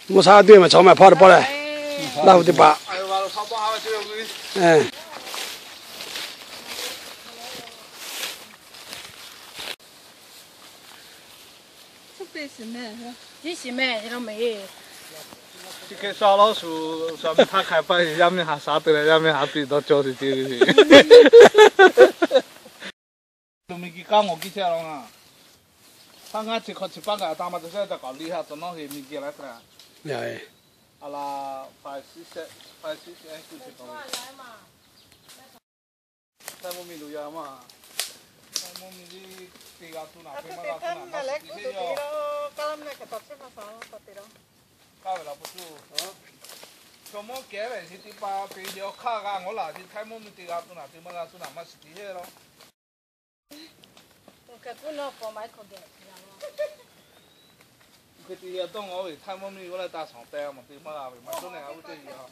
Mvuhˇ shaˉ teˇ maˬ chaw maˬ hpawˇ teˇ pawˆ leh, Laˇ huˍ teˇ hpaˍ. Chi hk'e sha laˇ shuˍ, sha miˇ htaˇ hk'a paˇ yaˇ miˇ haꞈ shaˉ te leh yaˇ miˇ haꞈ piˇ dawˇ cawˇ te ce ve. Miˬ guiˬ k'aˇ ngawˬ kiˇ chehˇ law ngaˬ. Hpaˇ ngaˇ chi hk'aw chi paˇ kaꞈ taˇ maˇ te shehˉ ca k'awꞈ liˇ ha tcuh nawˉ he miˬ guiˬ laˇ te. A laˬ, five six, five six kuˇ chi k'awꞈ ve. Htaiˇ mvuhˇ miˬ loꞈ ya maˇ. Htaiˇ mvuhˇ miˬ liˇ te g'a tuˬ naˬ te maˇ g'a tuˬ naˬ maˇ shiˍ tiˉ yoˬ. K'aˇ ve laˬ pa tuˬ. Chaw mawˇ kehˉ ve chi teˇ pa te yawˇ hk'aˇ g'a ngawˬ laˬ ve Htaiˇ mvuhˇ miˬ te g'a tuˬ naˬ te maˇ g'a tuˬ naˬ maˇ shiˍ tiˉ yoˬ. Hk'e te yawˇ dawˇ ngawˬ ve Htaiˇ mvuhˇ miˬ g'aˇ leh taˇ shawˍ teh maˬ te maˇ g'a ve maˇ tuˬ nehˬ a ve teˇ yawˇ.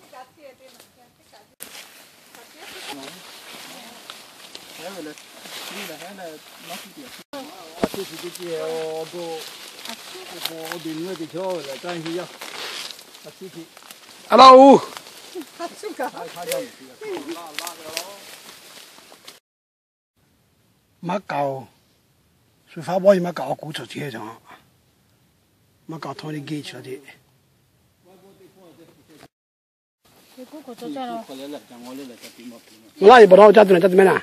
A laˇ oˬ. Maˇ kaꞈ oˬ, shu faˉ bawˇ nyi maˇ kaꞈ awˬ kuˬ cawˬ ce, maˇ kaꞈ htawˇ nyi geh cawˬ ce. Laˇ yeˬ bawˬ nawˉ caˇ tuˬ naˬ caˇ tuˬ mehˉ naˬ.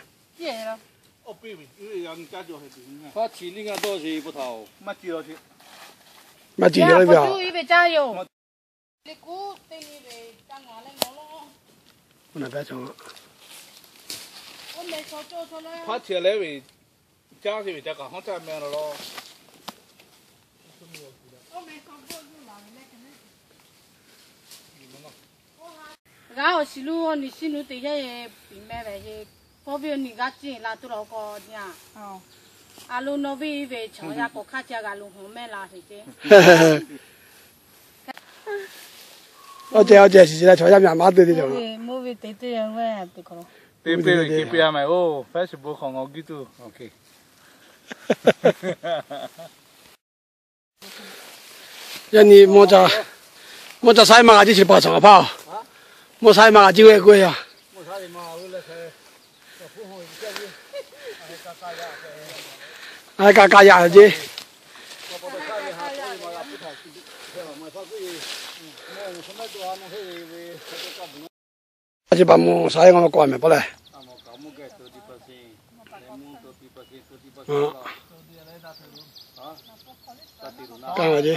Maˇ ciˍ leh ve a. Hpaˇ chi leh ve caˇ chi ve ca kaꞈ hawˉ caˇ meh la law. G'aˇ awˬ shiˍ lu awˬ niˬ shiˍ nuˇ te yaˇ e piˍ meh ve e, kawˇ ve awˬ niˬ g'aˇ ciˇ la tuˬ la k'aw nyi a. A lo nawˬ ve ve chaw yaˇ k'awꞈ hk'aˇ ca g'a lo hawˬ meh la sheˍ ce. Awˬ ceh awˬ ceh shiˍ shiˍ leh chaw yaˇ myaꞈ maˇ te te cawˬ. Mvuhˇ ve te te ve te k'o, te piˇ ve kiˇ piˇ a meh oˬ, Facebook hk'aw ngawˬ giˇ tuˬ. Yaˇ nyi, mvuhˇ ca saiˉ maˇ g'a ciˇ chi pa cawˬ a hpaˇ. Mvuhˇ saiˉ maˇ g'a ciˇ ve k'oˆ ve yoˬ. A ka ka yaꞈ ce. A chi pa mvuhˇ saiˉ ngaˬ k'awꞈ mehˍ paw leh. Ka ce.